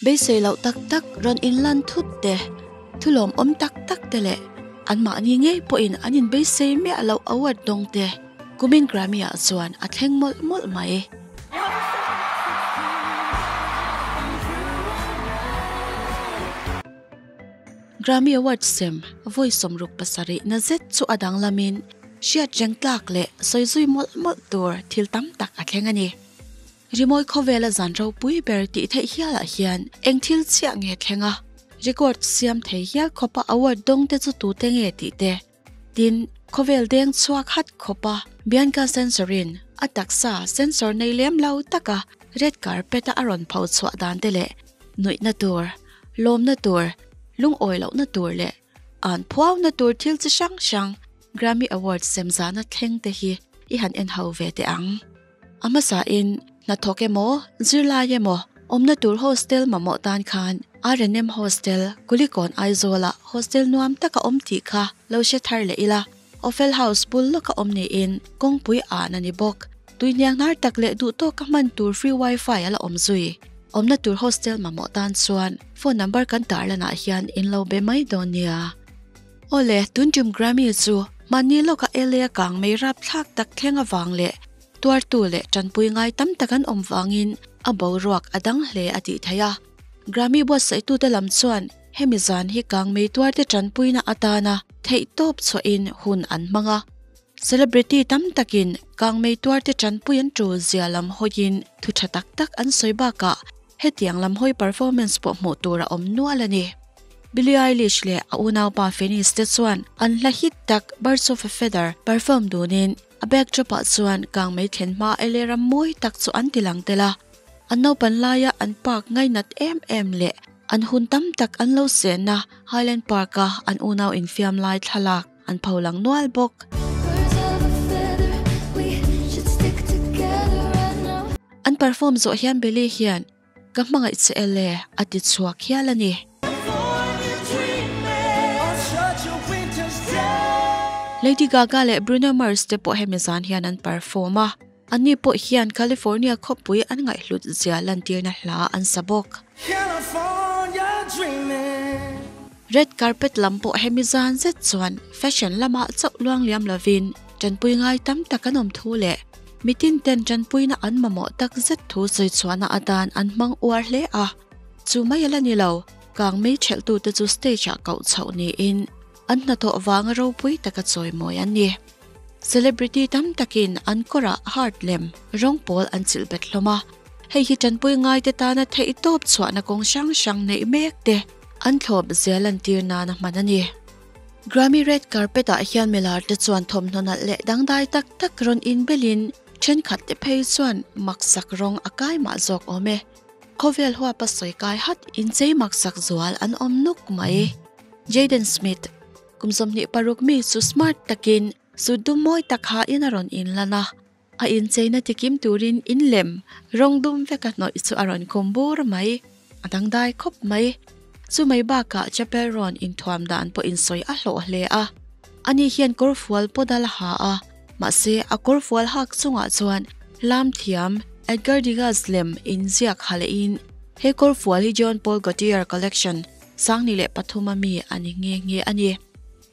Beisei loh tak tak rawn inlan thut te, thu lawmawm tak tak te leh anmahni ngei pawhin an inbeisei miah loh award dawng te kumin Grammy ah chuan a thleng mawlh mawlh mai. Grammy Award sem vawi 67 na zet chu a danglamin hriat reng tlak leh sawi zui mawlh mawlh tur thil tam tak a thleng a ni. Rimawi khawvela zan ropui ber tih theih hialah hian eng thil chiah nge thleng a, record siam thei hial khawpa award dawng te chu tute nge tih te, tin, khawvel deng chhuak hat khawpa Bianca Sensorin a taksa sensor nei lem lo taka red carpet-a a rawn pho chhuah dan te leh nuihna tur, lawmna tur, lungawi lohna tur leh an phuauna tur thil chi hrang hrang Grammy Awards sem zana thleng te hi i han en ho ve teh ang. A hmasain hnathawk emaw, zirlai emaw awmna tur hostel mamawh tan khan R&M Hostel, Kulikawn Aizawlah hostel nuam tak a awm tih kha lo hre thar leh ila. Ophel House bul lawka awm niin kawngpui an a ni bawk. Tui hnianghnar tak leh duhtawka hman tur free wifi a la awm zui. Awmna tur hostel mamawh tan chuan phone number kan tarlanah hian in lo be mai dawn nia. Awle, tun tum Grammy chu mahni lawka LA a kang mei rapthlak tak thleng avang leh tuartu leh tanpui ngai tam tak an awm vangin a boruak a dang hle a tih theih a. Grammy buatsaihtute lam chuan hemi zan hi kang mei tuarte tanpuina atana theihtawp chhuahin hun an hmang a. Celebrity tam takin kang mei tuarte tanpui an tul zia lam hawiin thu tha tak tak an sawi bakah Hetiang lam hawi performance pawh hmuh tur a awm nual a ni. Billie Eilish leh a unaupa Finneas te chuan an hla hit tak Birds of a Feather perform dunin a backdrop ah chuan kangmei thlen hma LA ram mawi tak chu an ti lang tel a. An naupan laia an park ngainat em em leh an hun tam tak an lo senna Highland Park a an unau infiam lai thlalak an pholang nual bawk. An perform zawh hian Billie hian Ka hmangaih che ele a ti chhuak hial a ni. Lady Gaga leh Bruno Mars te pawh hemi zan hian an perform a, anni pawh hian California khawpui an ngaihhlut zia lantirna hla an sa bawk. Red carpet lam pawh hemi zan zet chuan fashion lamah chauh luang liam lovin tanpui ngai tam tak an awm thu leh Mitin ten tanpuina an mamawh tak zet thu sawi chhuahna atan an hmang uar hle a, chu mai a la ni lo, kang mei thelhtute chu stage-ah koh chhoh niin an hnathawh vanga ropui taka chawimawi an ni. Celebrity tam takin an kawrah heart lem rawng pawl an chilh bet hlawm a, hei hi tanpui ngaite tana theihtawp chhuahna kawng hrang hrang neih mek te an thlawp zel lantir nana hman a ni. Grammy Red Carpet ah hian milar te chuan thawmhnaw nalh leh dangdai tak tak rawn inbelin thenkhat te phei chuan maksak rawng a kai mah zawk awm e. Khawvel huapa sawi kai hat inchei maksak zual an awm nuk mai. Jaden Smith, kum 26 mi chu smart takin suit dum mawi tak ha in a rawn inlan a, a incheina tikim turin in lem rawng dum veka hnawih chu a rawn khum bur mai. A dangdai khawp mai. Chu mai bakah Chapel rawn inthuam dan pawh insawi a hlawh hle a. Ani hian kawr fual pawh dal a ha a, mahse a kawr fual hak chungah chuan lam thiam Edgar Degas lem inziak ha lehin he kawr fual hi Jean Paul Gaultier collection 2003 a mi a ni nghe nghe a ni.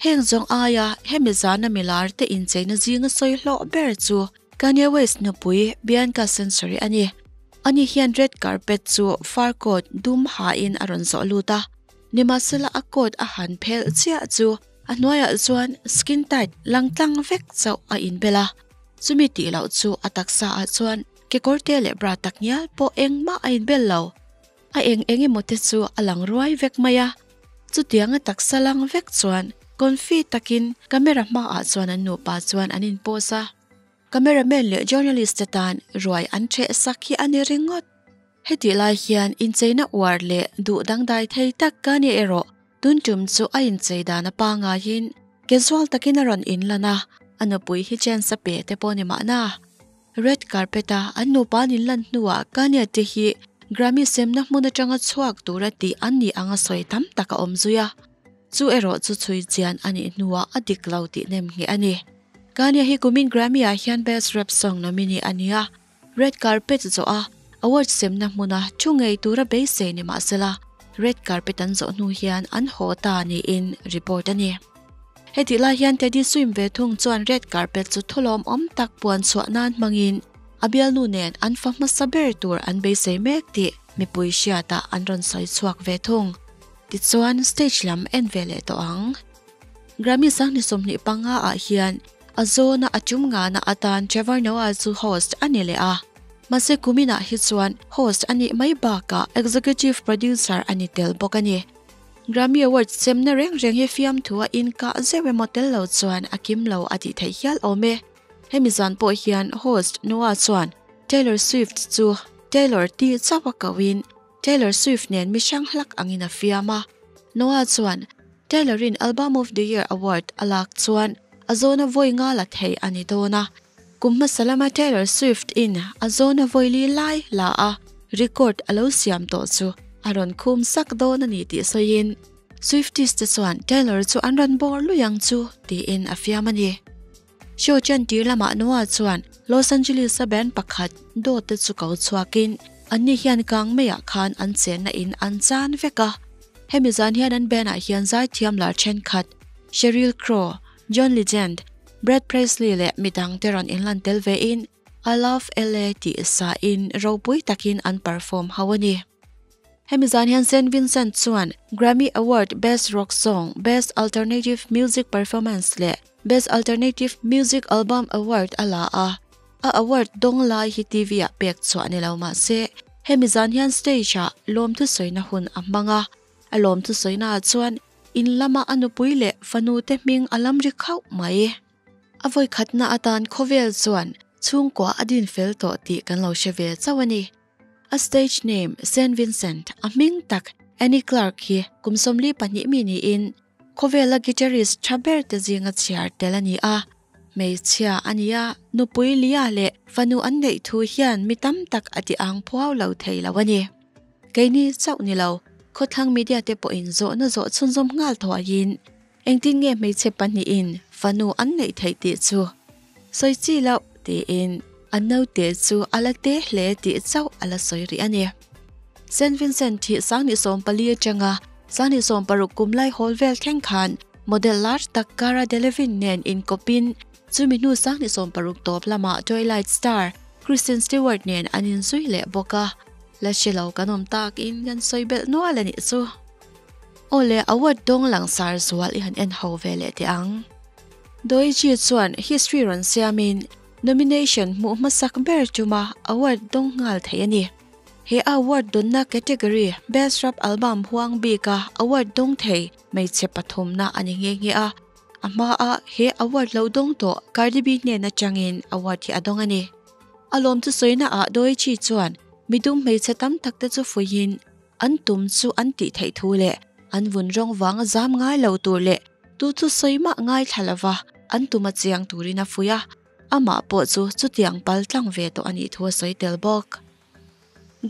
Heng zawng aia hemi zana milar te incheina zinga sawi hlawh ber chu Kanye West nupui Bianca Censori a ni. Ani hian red carpet chu fur coat dum hain a rawn zawh lut a, nimahsela a coat a han phelh chiah chu a hnuaiah chuan skin tight lang tlang vek chauh a inbel a, chumi tih loh chu a taksa ah chuan kekawrte leh bra takngial pawh engmah a inbel lo. A eng eng emaw te chu a lang ruai vek mai a, chutianga taksa lang vek chuan confi takin camera hmaah chuan an nupa chuan an in pose a, cameraman leh journalist te tan ruai an ṭheh sak hi a ni ringawt. Hetih lai hian incheina uar leh duh dangdai thei tak ka ni erawh tun tum chu a inchei dan a pangaiin casual takin a rawn inlan a, a nupui hi chance a pe te pawh ni mahna. Red carpet a an nupa an inlan hnuah Kanye te hi Grammy semna hmun atanga chhuak tura tih an nih anga sawi tam tak a awm zui a, chu erawh chu chhui chian a nih hnuah a dik lo tih nem ngheh a ni. Kanye hi kumin Grammy ah hian Best Rap Song nominee a ni a, red carpet zawh a Award semna hmuna thu ngei tura beisei ni mahsela red carpet an zawh hnu hian an haw ta niin report a ni. Hetih lai hian Teddy Swim ve thung chuan red carpet chu thulawm awm tak puan chhuah nan hmangin a bialnu nen an fa hmasa ber tur an beisei mek tih mipui hriatah an rawn sawi chhuak ve thung. Tichuan stage lam en ve leh tawh ang. Grammy 2025 ah hian a zawna a tum ngana atan Trevor Noah chu host a ni leh a. Mahse kuminah hi chuan host a nih mai bakah executive producer a ni tel bawk a ni. Grammy Awards semna reng reng hi fiamthu a inkah zeuh emaw tel lo chuan a kim lo a tih theih hial awm e. Hemi zan pawh hian host Noah chuan Taylor Swift chu Taylor tih chauh a kohin Taylor Swift nen mi hrang hlak angin a fiam a. Noah chuan Taylor-in Album of the Year award a lak chuan a zawna vawi nga la thei a ni dawn a. Kum hmasa lama Taylor Swift-in a zawna vawi li lai la a record a lo siam tawh chu a rawn khum sak dawn a ni tih sawiin Swifties te chuan Taylor chu an rawn bawr lui ang chu tiin a fiam a ni. Show chantir lamah Noah chuan Los Angeles-a band pakhat dawt te chu ko chhuakin anni hian kang maiah khan an chenna in an chan vek a. Hemi zan hian an band ah hian zaithiam lar thenkhat Sheryl Crow, John Legend, Brad Paisley leh midang te rawn inlan tel vein I Love LA tih sain ropui takin an perform ho a ni. Hemi zan hian Saint Vincent chuan Grammy Award Best Rock Song, Best Alternative Music Performance leh Best Alternative Music Album Award a la a. A award dawng lai hi TV ah pek chhuah ni lo mah se, hemi zan hian stage ah lawmthu sawina hun a hmang a. A lawmthu sawina ah chuan in lama a nupui leh fanu te hming a lam ri khauh mai. A vawi khatna atan khawvel chuan chhungkua a din fel tawh tih kan lo hre ve chauh a ni. A stage name Saint Vincent a hming tak Annie Clark hi kum 42 mi niin khawvela guitarist tha ber te zinga chhiar tel a ni a. Hmeichhia a ni a, nupui lia leh fanu an neih thu hian mi tam tak a ti ang phuau lo thei lo a ni. Keini chauh ni lo, khawthlang media te pawhin zawhna zawh chhunzawm nghal thuaiin engtin nge hmeichhe pahnihin fanu an neih theih tih chu sawi chi loh tiin a naute chu a la te hle tih chauh a la sawi rih a ni. Saint Vincent thih 2014 atanga 2016 kum lai hawl vel thleng khan model lar tak Cara Delevingne nen inkawpin chumi hnu 2016 tawp lamah Twilight star Kristen Stewart nen an inzui leh bawk a. La hre lo kan awm takin kan sawi belh nual a nih chu. Aw le, award dawng langsar zual i han en ho ve leh teh ang. Doichi chuan history rawn siamin nomination hmuh hmasak ber tuma award dawng nghal thei a ni. He award dawnna category Best Rap Album huang bika award dawng thei hmeichhe pathumna a ni nghe nghe a. A hmaa he award lo dawng tawh Cardi B hnen atangin award hi a dawng a ni. A lawm chu sawina ah Doichi chuan midum hmeichhe tam tak te chu fuihin an tum chu an tih theih thu leh an vun rawng vanga zam ngai lo tur leh tu chu sawi mah ngai thla lova an tum a chiang turin a fuih a, amah pawh chu chutiang pal tlang ve tawh a nih thu a sawi tel bawk.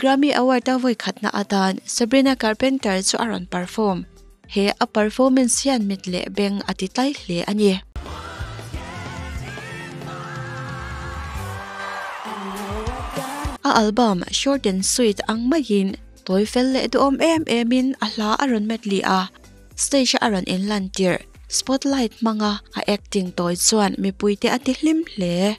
Grammy Award a vawi khatna atan Sabrina Carpenter chu a rawn perform. He a performance hian mit leh beng a ti tlai hle a ni. A album Short and Sweet ang maiin tawi fel leh duhawm em emin a hla a rawn medley a, stage a rawn inlan tirh spotlight hmanga a acting tawi chuan mipuite a ti hlim hle.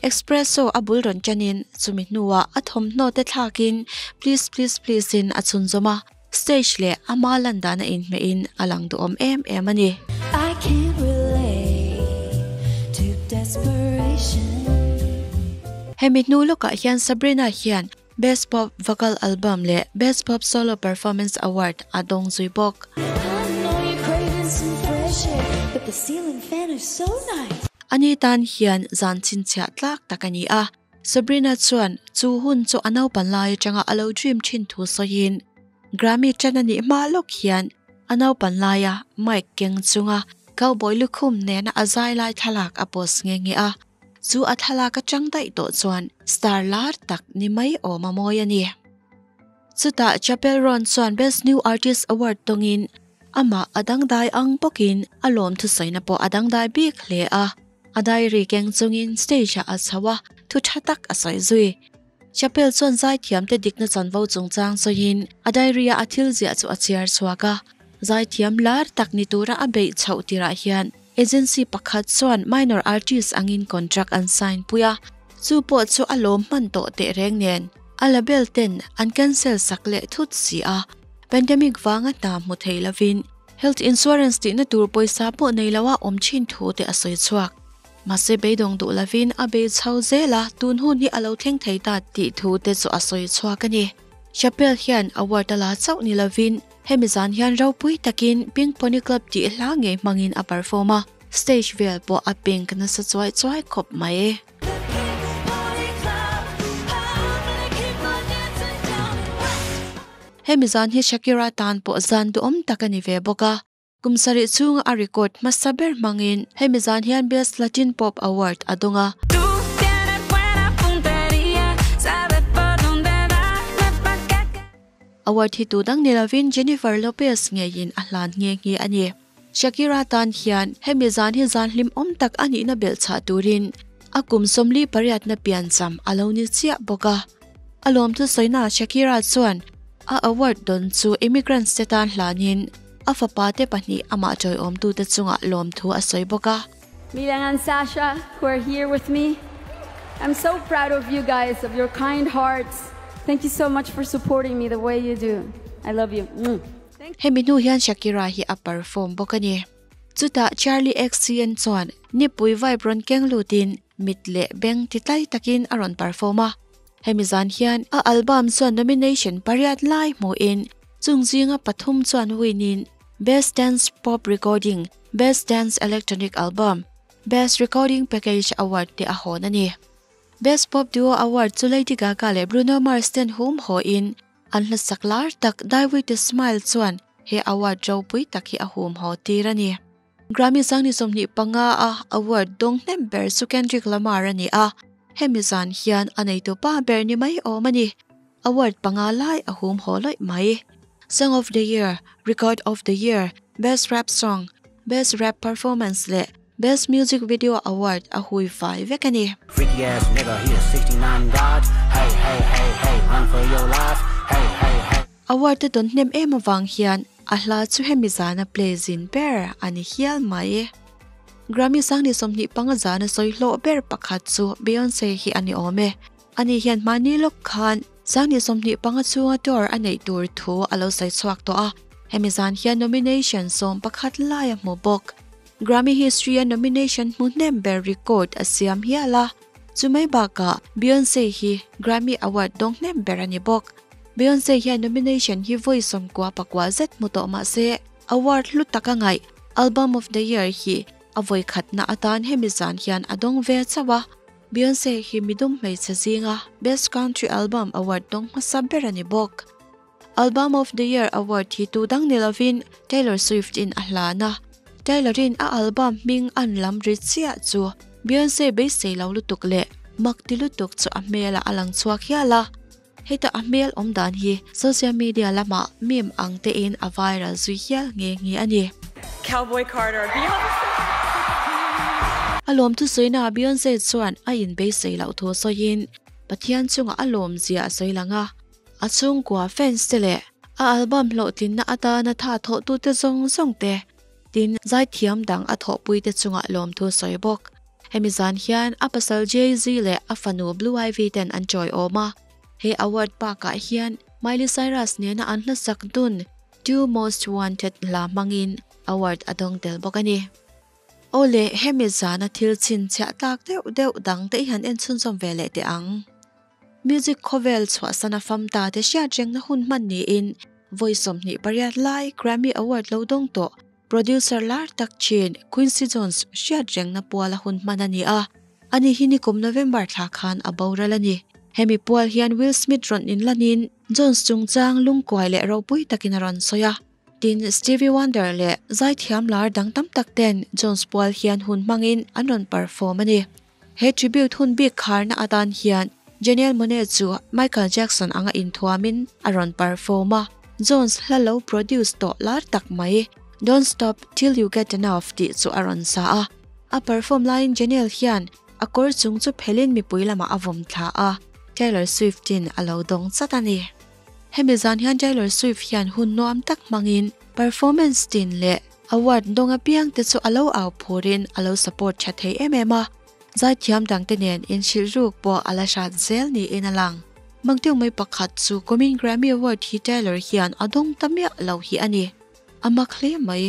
Expresso a bul rawn tanin chumi hnuah a thawmhnaw te thlakin please please please in a chhunzawm a, stage leh ama lan dan a inhmehin a lang duhawm em em a ni. Hemi hnu lawkah hian Sabrina hian Best Pop Vocal Album leh Best Pop Solo Performance Award a dawng zui bawk. Ani tan hian zan chhinchhiah tlak tak a ni a, Sabrina chuan chu hun chu a naupan lai atanga a lo dream thin thu sawiin Grammy tan a nih hma lawk hian a naupan laia mic keng chunga cowboy lukhum nena a zai lai thlalak a post nghe nghe a. Chu a thlalak atang daih tawh chuan star lar tak ni mai awm a mawi a ni. Chutah Chappell Roan chuan Best New Artist Award tawngin amah a dangdai ang bawkin a lawm thusawina pawh a dangdai bik hle a. A diary keng chungin stage ah a chho a, thu tha tak a sawi zui. Chappelle chuan zaithiamte dikna chanvo chungchang sawiin a diary-a a thil ziah chu a chhiar chhuak a. Zaithiam lar tak ni tura a beih chhoh tirah hian agency pakhat chuan minor artist angin contract an sign pui a, chu pawh chu a lawm hman tawh teh reng nen a label ten an cancel sak leh thut si a. Pandemic vanga hna hmu thei lovin health insurance tihna tur pawisa pawh nei loa awm thin thu te a sawi chhuak. Mahse beidawng duh lovin a bei chho zel a, tun hun hi a lo thleng thei ta tih thu te chu a sawi chhuak a ni. Chappelle hian award a la chauh ni lovin hemi zan hian ropui takin Pink Pony Club tih hla ngei hmangin a perform a, stage vel pawh a pink nasa chuai chuai khawp mai. Hemi zan hi Shakira tan pawh zan duhawm tak a ni ve bawk a. Kum sarih chhunga a record hmasa ber hmangin hemi zan hian Best Latin Pop Award a dawng a. Award hi tu dang ni lovin Jennifer Lopez ngeiin a hlan nghe nghe a ni. Shakira tan hian hemi zan hi zan hlimawm tak a nihna belhchhah turin a kum 48na piancham a lo ni chiah bawk a. A lawmthu sawina Shakira chuan a award dawn chu immigrants te tan hlanin a fapa te pahnih amah tawiawmtute chungah lawmthu a sawi bawk a. Milan and Sasha who are here with me, I'm so proud of you guys, of your kind hearts. Thank you so much for supporting me the way you do. I love you. Hemi hnu hian Shakira hi a perform bawk a ni. Chutah Charli XCN chuan nipui vibe rawn keng lutin mit leh beng ti tlai takin a rawn perform a. Hemi zan hian a album chuan nomination pariat lai hmuhin chung zinga pathum chuan win in Best Dance Pop Recording, Best Dance Electronic Album, Best Recording Package award te a hawn a ni. Best Pop Duo award chu Lady Gaga leh Bruno Mars ten hum hawiin an hlasak lar tak Die With A Smile chuan he award ropui tak hi a hum haw tir a ni. Grammy Sangni 25 a award dawng hnem ber chu Kendrick Lamar a ni a, hemi zan hian a neitu pa ber ni mai awm a ni. Award panga lai a hum haw lawih mai. Song of the Year, Record of the Year, Best Rap Song, Best Rap Performance leh Best Music Video Award a hui fai vek a ni. Freaky ass nigga, he a 69 Dodge. Hey, hey, hey, hey, run for your life. Hey, hey, hey. Award a dawn hnem em avang hian a hla chu hemi zana play zin ber a ni hial mai. Grammy Sangni 25 zana sawi hlawh ber pakhat chu Beyonce hi a ni awm e. Ani hian mahni lawk khan Sangni 25 chhunga tour a neih tur thu a lo sawi chhuak tawh a, hemi zan hian nomination 11 lai a hmu bawk. Grammy history a nomination hmu hnem ber record a siam hial a, chumai bakah Beyonce hi Grammy Award dawng hnem ber a ni bawk. Beyonce hian nomination hi vawi 94 zet hmu tawh mah se, award hlu tak a ngaih Album of the Year hi a vawi khatna atan hemi zan hian a dawng ve chauh a. Beyonce hi midum hmeichhe zinga Best Country Album award dawng hmasa ber a ni bawk. Album of the Year award hi tu dang ni lovin Taylor Swift in a hlan a. Taylor in a album hming an lam ri chiah chu Beyonce beisei lo lutuk leh mak ti lutuk chu a hmelah a lang chhuak hial a. Heta a hmel awm dan hi social media lamah meme ang tein a viral zui hial nghe nghe a ni. Cowboy Carter, Beyonce. A lawm thusawiinaah Beyonce chuan a inbeisei loh thu sawiin Pathian chungah a lawm zia a sawi lang a. A chhungkua fans te leh a album hlawhtlinna atana tha thawhtute zawng zawng te, tin zaithiam dang a thawhpuite chungah lawmthu sawi bawk. Hemi zan hian a pasal Jay-Z leh a fanu Blue Ivy ten an chawiawm a, he award bakah hian Miley Cyrus nena an hlasak dun Two Most Wanted hla hmangin award a dawng tel bawk a ni. Aw le, hemi zana thil chhinchhiah tlak deuh deuh dang te i han en chhunzawm ve leh teh ang. Music khawvel chhuahsan a fam ta te hriat rengna hun hman niin vawi 28 lai Grammy Award lo dawng tawh producer lar tak thin Quincy Jones hriat rengna puala hun hman a ni a, ani hi nikum November thla khan a boral a ni. Hemi pual hian Will Smith rawn inlanin Jones chungchang lungkuai leh ropui takin a rawn sawi a. Tin, Stevie Wonder leh zaithiam lar dang tam tak ten Jones pual hian hun hmangin an rawn perform a ni. He tribute hun bik kharna atan hian Janelle Monáe chu Michael Jackson anga inthuamin a rawn perform a, Jones hla lo produce tawh lar tak mai Don't Stop Till You Get Enough tih chu a rawn sa a. A perform laiin Janelle hian a kawr chung chu phelin mipui lamah a vawm thla a, Taylor Swift-in a lo dawng chat a ni. Hemi zan hian Taylor Swift hian hun nuam tak hmangin performance tin leh award dawng apiang te chu a lo au phurin a lo support tha thei em em a, zaithiam dangte nen inhrilh ruk pawh a la hrat zel niin a lang. Mangteu mai pakhat chu kumin Grammy Award hi Taylor hian a dawng ta miah lo hi a ni. A mak hle mai.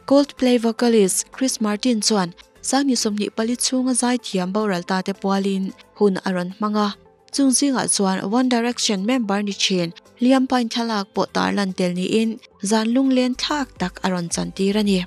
Coldplay vocalist Chris Martin chuan Sangni 24 chhunga zaithiam boral ta te pualin hun a rawn hmang a. Chung zingah chuan One Direction member ni thin Liam Payne thlalak pawh tarlan tel niin zan lunglen thlak tak a rawn chantir a ni.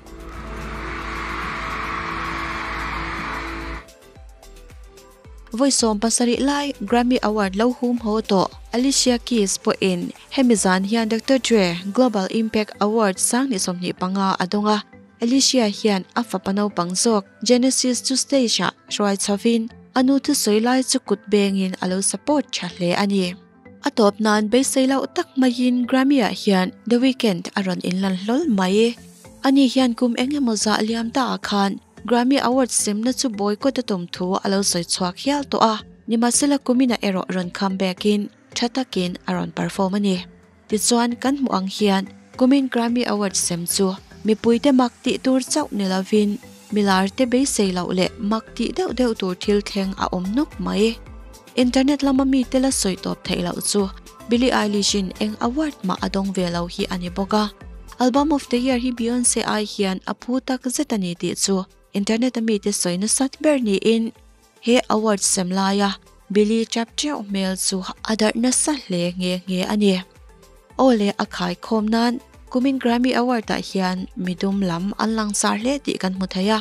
Vawi 70 lai Grammy Award lo hum haw tawh Alicia Keys pawhin hemi zan hian Doctor Dre Global Impact Award 2025 a dawng a. Alicia hian a fapa naupang zawk Genesis chu stage-ah hruai chhovin a nu thusawi lai chu kut bengin a lo support tha hle a ni. A tawp nan beisei loh tak maiin Grammy-ah hian The Weeknd a rawn inlan hlawl mai. Ani hian kum eng emaw zah liam ta ah khan Grammy Awards semna chu boycott a tum thu a lo sawi chhuak hial tawh a, nimahsela kuminah erawh rawn comeback in tha takin a rawn perform a ni. Tichuan kan hmuh ang hian kumin Grammy Awards sem chu mipuite mak tih tur chauh ni lovin milar te beisei loh leh mak tih deuh deuh tur thil thleng a awm nuk mai. Internet lama mite la sawi tawp theih loh chu Billie Eilish in eng award mah a dawng ve lo hi a ni bawk a. Album of the Year hi Beyonce ai hian a phu tak zet a ni tih chu internet a mite sawi nasat ber niin he award sem laia Billie tap teuh hmel chu a darh nasa hle nghe nghe a ni. Aw le a khaikhawm nan kumin Grammy Award ah hian midum lam an langsar hle tih kan hmu thei a.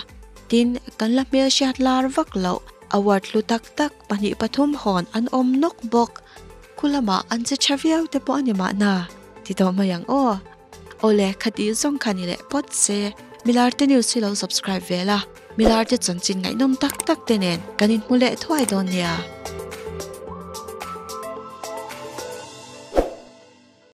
Tin, kan la hmelhriat lar vak loh award hlu tak tak pahnih pathum hawn an awm nawk bawk. Khu lamah an che tha viau te pawh a ni mahna ti tawh mai ang aw. Awle khati zawng kha ni leh phawt se Milarte News hi lo subscribe ve la, Milarte chanchin ngaihnawm tak tak te nen kan inhmu leh thuai dawn nia.